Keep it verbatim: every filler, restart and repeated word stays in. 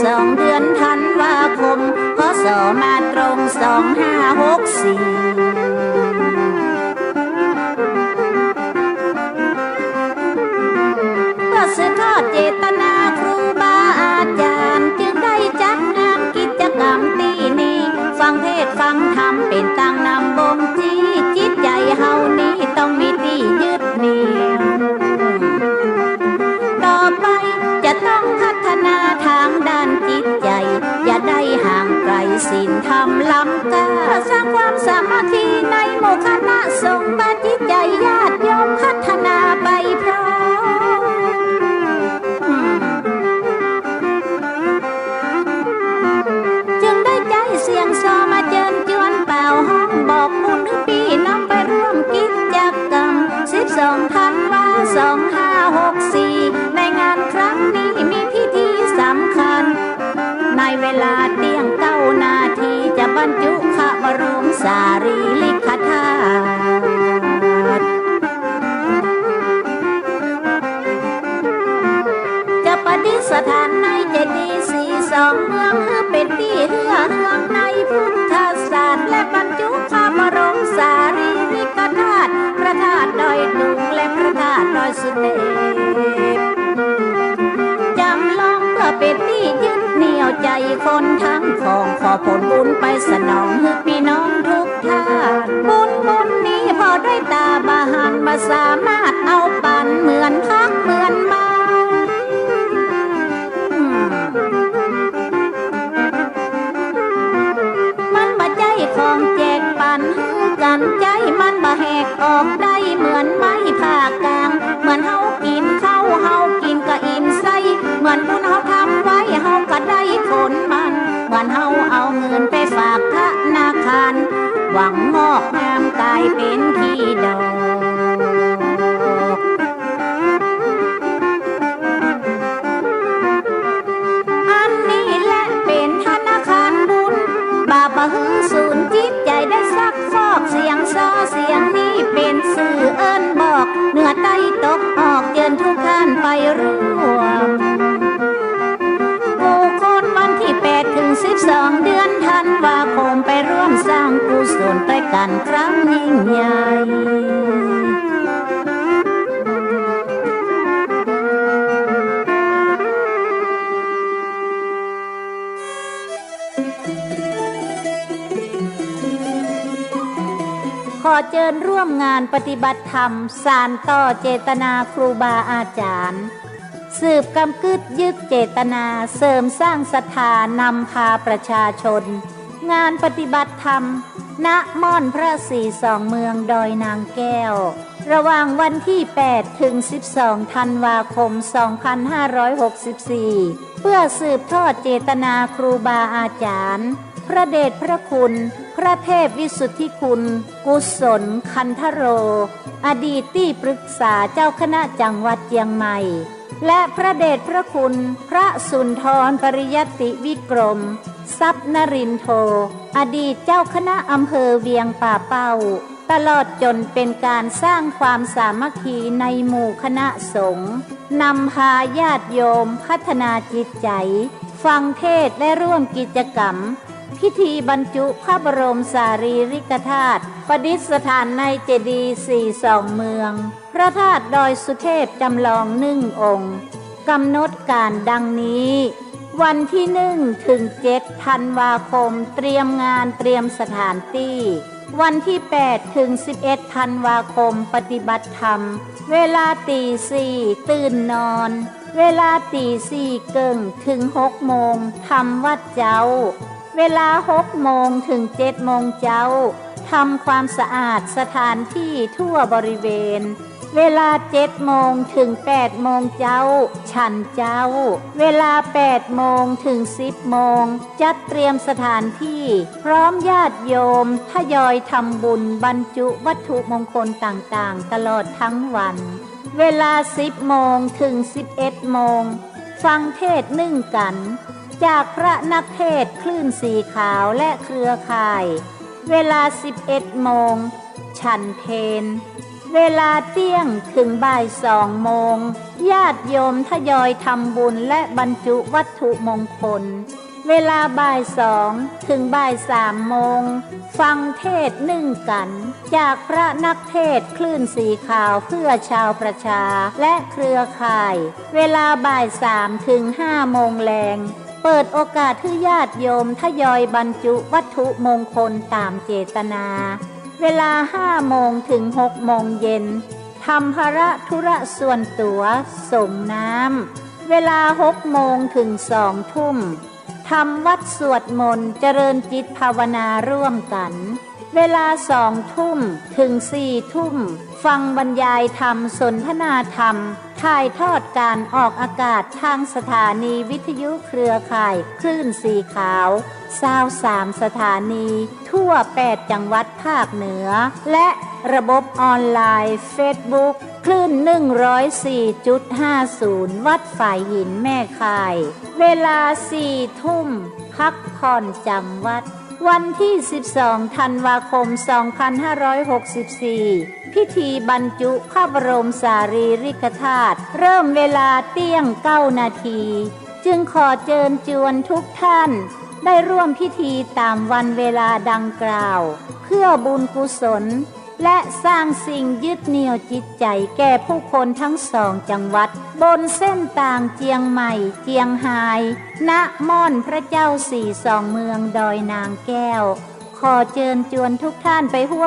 สองเดือนธันวาคม พ.ศ. มาตรง สองห้าหกสี่ เปื้อสืบทอดเจตนาครูบาอาจ๋ารย์ จึงได้จัดงานกิจกรรมตี้นี้ ฟังเทศน์ฟังธรรมเป๋นตางนำบ่งชี้ จิตใจ๋เฮานี้ต้องมีตี้ยึดเหนี่ยว ต่อไปจะต้องพัฒนาตางด้านจิตใจ๋ อย่าได้ห่างไก๋ศีลธรรมล้ำก้า สร้างความสามัคคีในหมู่คณะสงฆ์ ปาจิตใจ๋ญาติโยมพัฒนาไปพร้อม จึงได้ใจ๊เสียงซอมาเจิญจวนเป่าฮ้องบอกบุญหื้อปี้น้องไปร่วมกิจกรรม สิบสองธันวา สองห้าหกสี่ ในงานครั้งนี้มีพิธีสำคัญ ในเวลาเตี้ยงเก้านาที จะบรรจุพระบรมสารีริกธาตุ จะประดิษฐานในเจดีย์สี่สองเมือง หื้อเป๋นตี้เฮื่อเฮืองในพุทธศาสตร์ และบรรจุพระบรมสารีริกธาตุ พระธาตุดอยตุง และพระธาตุดอยสุเทพ จำลองเปื้อเป๋นตี้ยึดเหนี่ยวใจ๋คนทั้งผอง ขอผลบุญไปสนองหื้อปี้น้องทุกท่าน บุญบุญนี้ผ่อได้ต๋าบ่หัน บ่สามารถเอาปั๋นเหมือนคักเหมือนเมา มันบ่ใจ้ของแจกปั๋นหื้อกั๋น ใจ๊มันบ่แหกออกได้เหมือนไม้ผ่ากลาง เหมือนเฮากิ๋นข้าว เฮากิ๋นก็อิ่มไส้ เหมือนบุญเฮาทำไว้ เฮาก็ได้ผลมัน เหมือนเฮาเอาเงินไปฝากธนาคาร หวังงอกงามก๋ายเป๋นขี้ดอก อันนี้แหละเป๋นธนาคารบุญ บ่าบ่หื้อสูญจิตใจ๋ได้ซักฟอก เสียงซอเสียงนี้เป๋นสื่อเอิ้นบอก เหนือใต้ตกออก เจิญทุกท่านไปร่วม หมู่คนวันตี้แปดเถิงสิบสองเดือนธันวาคม ไปร่วมสร้างกุศลตวยกั๋นครั้งยิ่งใหญ่ ขอเจิญร่วมงานปฏิบัติธรรม สานต่อเจตนาครูบาอาจ๋ารย์ สืบกำกึ๊ดยึกเจตนา เสริมสร้างศรัทธานำพาประชาชน งานปฏิบัติธรรม ณ ม่อนพระศรีสองเมืองดอยนางแก้ว ระหว่างวันตี้แปดเถิงสิบสองธันวาคมสองพันห้าร้อยหกสิบสี่ เปื้อสืบทอดเจตนาครูบาอาจ๋ารย์ พระเดชพระคุณ พระเทพวิสุทธิคุณ กุศล คันธโร อดีตตี้ปรึกษาเจ้าคณะจังหวัดเจียงใหม่ และพระเดชพระคุณ พระสุนทร ปริยัตติวิกรม ทรัพย์นรินโท อดีตเจ้าคณะอำเภอเวียงป่าเป้า ตลอดจ๋นเป๋นก๋านสร้างความสามัคคีในหมู่คณะสงฆ์ นำพาญาติโยมพัฒนาจิตใจ๋ ฟังเทศน์และร่วมกิจกรรม พิธีบรรจุพระบรมสารีริกธาตุ ประดิษฐานในเจดีย์สี่สองเมือง พระธาตุดอยสุเทพจำลองหนึ่งองค์ ก๋ำหนดก๋านดังนี้ วันตี้หนึ่งเถิงเจ็ดธันวาคม เตรียมงานเตรียมสถานตี้ วันตี้แปดเถิงสิบเอ็ดธันวาคม ปฏิบัติธรรม เวลาตี๋สี่ตื่นนอน เวลาตี๋สี่เกิ่งเถิงหกโมง ทำวัตรเจ๊า เวลาหกโมงเถิงเจ็ดโมงเจ๊า ทำความสะอาดสถานตี้ทั่วบริเวณ เวลาเจ็ดโมงเถิงแปดโมงเจ๊า ฉันเจ๊า เวลาแปดโมงเถิงสิบโมง จัดเตรียมสถานตี้ พร้อมญาติโยมทยอยทำบุญบรรจุวัตถุมงคลต่างๆ ตลอดทั้งวัน เวลาสิบโมงเถิงสิบเอ็ดโมง ฟังเทศน์นึ่งกั๋น จากพระนักเทศน์คลื่นสีขาวและเครือข่าย เวลาสิบเอ็ดโมง ฉันเพล เวลาเตี้ยงถึงบ่ายสองโมง ญาติโยมทยอยทำบุญและบรรจุวัตถุมงคล เวลาบ่ายสองถึงบ่ายสามโมง ฟังเทศน์นึ่งกั๋น จากพระนักเทศน์คลื่นสีขาวเพื่อชาวประชาและเครือข่าย เวลาบ่ายสามถึงห้าโมงแลง เปิดโอกาสหื้อญาติโยมทยอยบรรจุวัตถุมงคลต๋ามเจตนา เวลาห้าโมงถึงหกโมงเย็น ทำภาระธุระส่วนตั๋ว สรงน้ำ เวลาหกโมงถึงสองทุ่ม ทำวัตรสวดมนต์เจริญจิตภาวนาร่วมกั๋น เวลาสองทุ่มถึงสี่ทุ่ม ฟังบรรยายธรรม สนทนาธรรม ถ่ายทอดก๋านออกอากาศทางสถานีวิทยุเครือข่ายคลื่นสีขาว ซาวสามสถานี ทั่วแปดจังหวัดภาคเหนือ และระบบออนไลน์เฟซบุ๊ก คลื่นหนึ่งร้อยสี่จุดห้าศูนย์ วัดฝายหินแม่ข่าย เวลาสี่ทุ่ม พักผ่อนจ๋ำวัด วันตี้สิบสองธันวาคมสองพันห้าร้อยหกสิบสี่ พิธีบรรจุพระบรมสารีริกธาตุ เริ่มเวลาเตี้ยงเก้านาที จึงขอเจิญจวนทุกท่าน ได้ร่วมพิธีต๋ามวันเวลาดังกล่าว เพื่อบุญกุศล และสร้างสิ่งยึดเหนี่ยวจิตใจ๋แก่ผู้คนทั้งสองจังหวัด บนเส้นตางเจียงใหม่ เจียงฮาย ณ ม่อนพระเจ้าสี่สองเมืองดอยนางแก้ว ขอเจิญจวนทุกท่านไปร่วม